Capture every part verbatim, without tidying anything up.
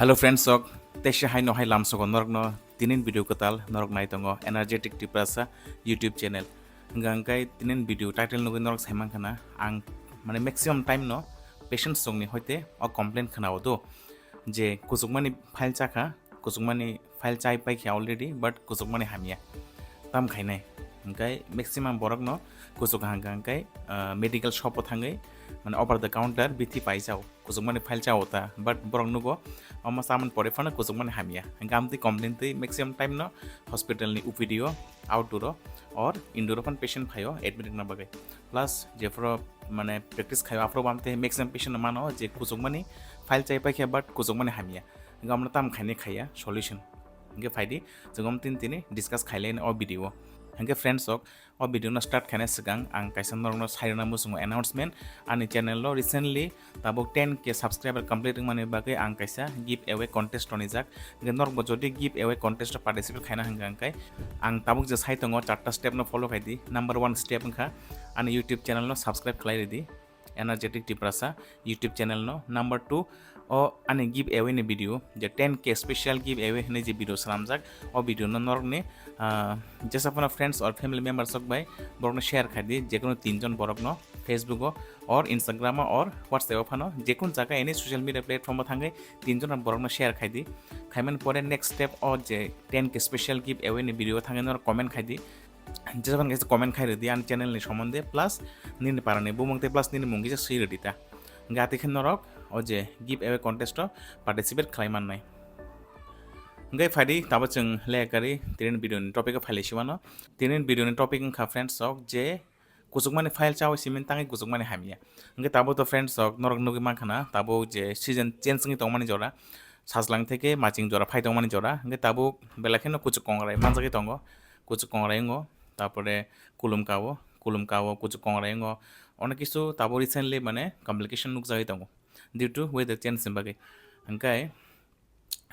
Hello friends, sok teshi hai no hai lam sogo norok no tinin video kwtal norok nai tongo Energetic Tiprasa YouTube channel. Hingga hingkai tinin video title nugui norok sai mankha na ang mane maximum time no patient song ni hoite o complain khna o do je kuchukmani file chakha, kuchukmani file chai paikha already but kuchukmani hamya. Tam khainai hingkai maximum borok no kuchuk hangka hingkai medical shop o thangwi mane over the counter bithi paijao. Kuchukmani file chao ta but borok nugo omo chamani pore phano kuchukmani hamya. Hingke amtwi complain twi maximum time no hospital ni O P D o, outdoor o or indoor o phano patient phaio admit wngna bagwi. Plus jephuru mane practice khaio aphuru bo amtwi maximum patient no mano je kuchukmani file chai paikha but kuchukmani hamya. Hingke amno tam khainai khaiya solution. Hingke phaidi chwng omo tini tini discuss khailai o video o. Hingke friends, sok O video no start khaina swkang ang kaisa norokno sairwna muchungo announcement. Ani channel o recently tabuk ten K subscriber complete wngmani bagwi ang kaisa give away contest tonijak. Hingke norokbo jodi give away contest o participate khaina hwnkha hwnkhe ang tabuk je sai tongo charta step no follow khaidi. Number one step wngkha ani YouTube channel no subscribe khlai ridi. Energetic Tiprasa YouTube channel no. Number two, o ani give away ni video, je ten K special give away hinui je video swnamjak, o video no norokni, ah, jesa phano friends or family members rok bai borokno share khai di, jekunu tinjon borokno Facebook o or Instagram o or WhatsApp o phano jekunu jaga any social media platform o thangwi tinjon borokno share khai di. Khaimani pore next step o je ten K special give away ni video thangwi norok comment khai di. Jesa phano kaisa comment khai ridi ani channel ni somonde, plus nini para ni bumung tei plus nini mung kisa swi ridi ta. Hingke atwi khe norok o je give away contest o participate khlai mannai. Hingke phaidi tabo chwng lekari tinin video ni topic o phailai si mano. Tinin video ni topic wngkha friends, sok je kuchukmani file chawi simin tangwi kuchukmani hamya. Hingke tabo to friends, sok norok nugwi mankha na tabo je season change wngwi tongmani jora, sajlang theke maching jora phai tongmani jora. Hingke tabo belai kheno kuchuk kongrai manjagwi tongo. Kuchuk kongrai wngo, tapore kulum kao, kulum kao kuchuk kongrai wngo. Onek kisu tabo recently mane complication nukjagwi tongo due to weather change ni bagwi. Hingke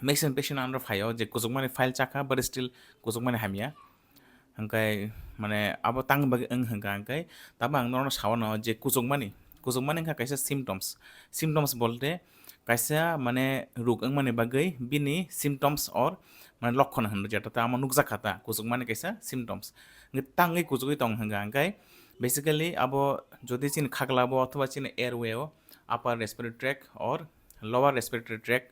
maximum patient ano phaio je kuchukmani file chakha but still kuchukmani hamya. Hingke mane abo tangwi bagwi wng hingka hingke tabo ang norokno sao no je kuchukmani, kuchukmani wngkha kaisa symptoms. Symptoms bolte kaisa mane rog wngmani bagwi bini symptoms or mane lokkhono hinwi jeta ta amo nukjakha ta kuchukmani kaisa symptoms. Hingke tangwi kuchugwi tong hingka hingke basically abo jodi chini khagla bo othoba chini airway o, upper respiratory tract or lower respiratory tract,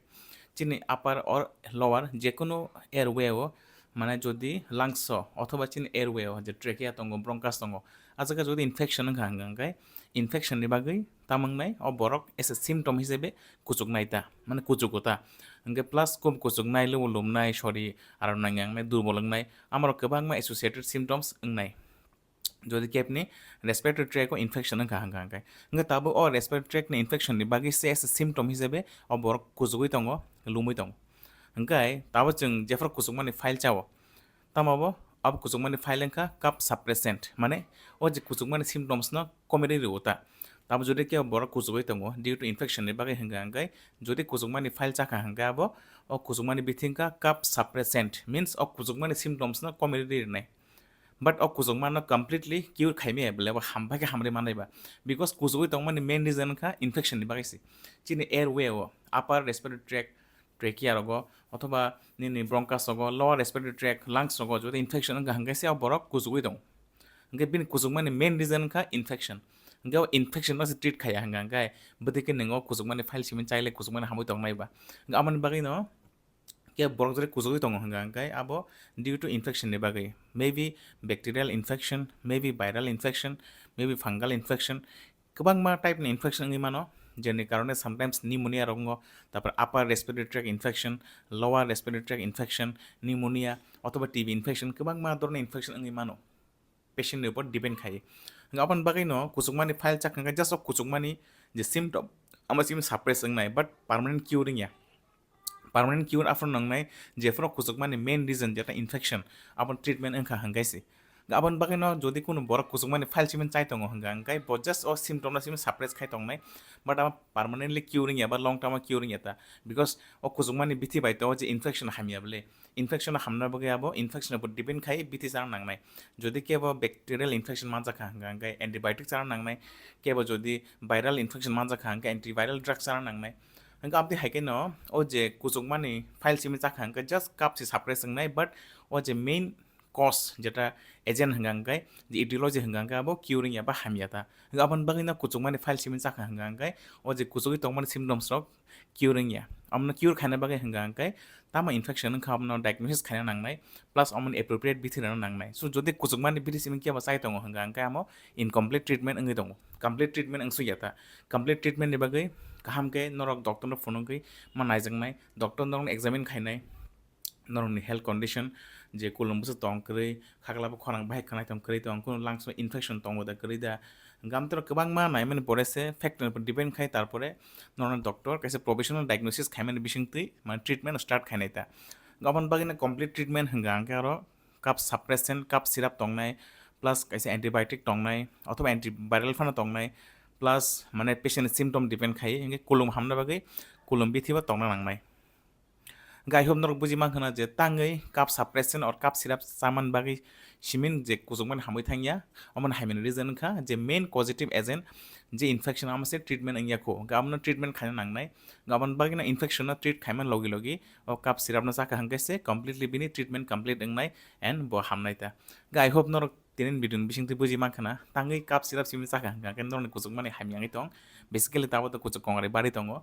chini upper or lower jekunu airway o mane jodi lungs o othoba chini airway o je trachea tongo, bronchus tongo, a jaga jodi infection wngkha hingka hingke infection ni bagwi tamo wngnai o borok as a symptom hisabe kuchuknai ta, mane kuchugo ta. Hingke plus kum kuchuknai, lubu lumnai, sori aro nangyangnai, durbol wngnai, amorok kwbangma associated symptoms wngnai. Jodi kebni respiratory tract o infection wngkha hingka hingke, hingke tabuk o respiratory tract ni infection ni bagwi se as a symptom hisabe o borok kuchugwi tongo, lumwi tongo. Hingke tabuk chwng jephuru kuchukmani file chao, tamo bo abo kuchukmani file wngkha cough suppressant, mane o je kuchukmani symptoms no komorwi rwo ta. Tamo jodi kebo borok kuchugwi tongo due to infection ni bagwi hingka hingke, jodi kuchukmani file chakha hingke abo o kuchukmani bithi wngkha cough suppressant, means o kuchukmani symptoms no komorwi rinai. But o kuchukma no completely cure khaimaya bole bo hambai khe hamrwi manai ba, because kuchugwi tongmani main reason wngkha infection ni bagwi se. Chini airway o, upper respiratory tract, trachea rogo, othoba nini bronchus rogo, lower respiratory tract, lungs rogo jodi infection wngkha hingke se o borok kuchugwi tongo. Hingke bini kuchukmani main reason wngkha infection. Hingke o infection no se treat khaiya hingka hingke bwtwi khe nwngo kuchukmani file simi chaile kuchukmani hamwi tongnai ba. Hingke aboni bagwi no khe borok jodi kuchugwi tongo hingka hingke abo due to infection ni bagwi, maybe bacterial infection, maybe viral infection, maybe fungal infection, kwbangma type ni infection wngwi mano, jeni karone sometimes pneumonia rok wngo, tapor upper respiratory tract infection, lower respiratory tract infection, pneumonia othoba T B infection, kwbangma dhoroner infection wngwi mano. Patient ni upor depend khai. Hingke aboni bagwi no kuchukmani file chakha hingke just o kuchukmani je symptom amo simi suppress wngnai but permanent cure wngya. Permanent cure aphuru nangnai jephuru kuchukmani main reason jeta infection, aboni treatment wngkha hingke se. Aboni bagwi no jodi kunu borok kuchukmani file simi chai tongo hingka hingke bo just o symptom no simi suppress khai tongnai but abo permanently cure wngya ba long term o cure wngya ta, because o kuchukmani bithi bai to je infection hamya bole. Infection hamna bagwi abo infection upor depend khai bithi chana nangnai. Jodi kebo bacterial infection manjakha hingka hingke antibiotic chana nangnai, kebo jodi viral infection manjakha hingke antiviral drug chana nangnai. Hwnkhe aboni hai khe no o je kuchukmani file simi chakha hwnkhe just cup se suppress wngnai, but o je main cause jeta agent hwnka hwnkhe je etiology hwnka hwnkhe abo cure wngya ba hamya ta. Hwnkhe aboni bagwi no kuchukmani file simi chakha hwnka hwnkhe o je kuchugwi tongmani symptoms rok cure wngya. Omono cure khaina bagwi hwnka hwnkhe tamo infection wngkha omono diagnosis khaina nangnai, plus omoni appropriate bithi rwna nangnai. So jodi kuchukmani bithi simi khe bo chai tongo hwnka hwnkhe amo incomplete treatment wngwi tongo. Complete treatment wngsukya ta. Complete treatment ni bagwi kaham khe norok doctor no phunugwi ma naijaknai, doctor norok examine khainai, norokni health condition je kulum bwswk tong kwrwi, khakla bo khorang bahai khwnai tong kwrwi tong, kunu lungs o infection tongo da kwrwi da, hwnkhe amtwrok kwbangma naimani pore se factor ni upor depend khai, tarpore norokni doctor kaisa professional diagnosis khaimani bisingtwi mane treatment start khainai ta. Aboni bagwi no complete treatment hwnka hwnkhe aro cup suppressant, cup syrup tongnai, plus kaisa antibiotic tongnai, othoba antiviral phano tongnai, plus mane patient ni symptom depend khai, hwnkhe kulum hamna bagwi kulum bithi bo tongna nangnai. Hwnkhe I hope norok buji mankha na je tangwi cup suppressant or cup syrup chaman bagwi simin je kuchukmani hamwi thangya, omono haimani reason wngkha je main causative agent je infection amo se treatment wngya kho, hwnkhe abono treatment khaina nangnai. Hwnkhe aboni bagwi no infection no treat khaimani logi logi o cup syrup no chakha hwnkhe se completely bini treatment complete wngnai and bo hamnai ta. Hwnkhe I hope norok tini video ni bisingtwi buji mankha na, tangwi cup syrup simi chakha hwnkhe norokni kuchukmani hamya wngwi tong, basically tabuk to kuchuk kongrai bari tongo.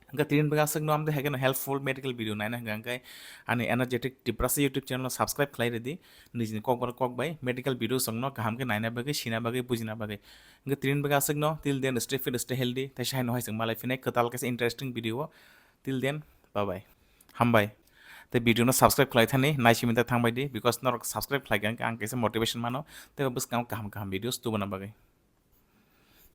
Hwnkhe tini bagwi aswkno amtwi hai kheno helpful medical video naina hwnkhe ani Energetic Tiprasa YouTube channel no subscribe khlai rwdi, nijini kokborok kok bai medical video songno kaham khe naina bagwi, sina bagwi, bujina bagwi. Hwnkhe tini bagwi aswkno, till then stay fit, stay healthy, teisa haino hai chwng malai phinai kwtal kaisa interesting video o. Till then, bye bye. Hambai. Tei video no subscribe khlai thani, naisimi ta thangbai di, because norok subscribe khlai khe ang kaisa motivation mano, tei bwskango kaham kaham videos tubuna bagwi.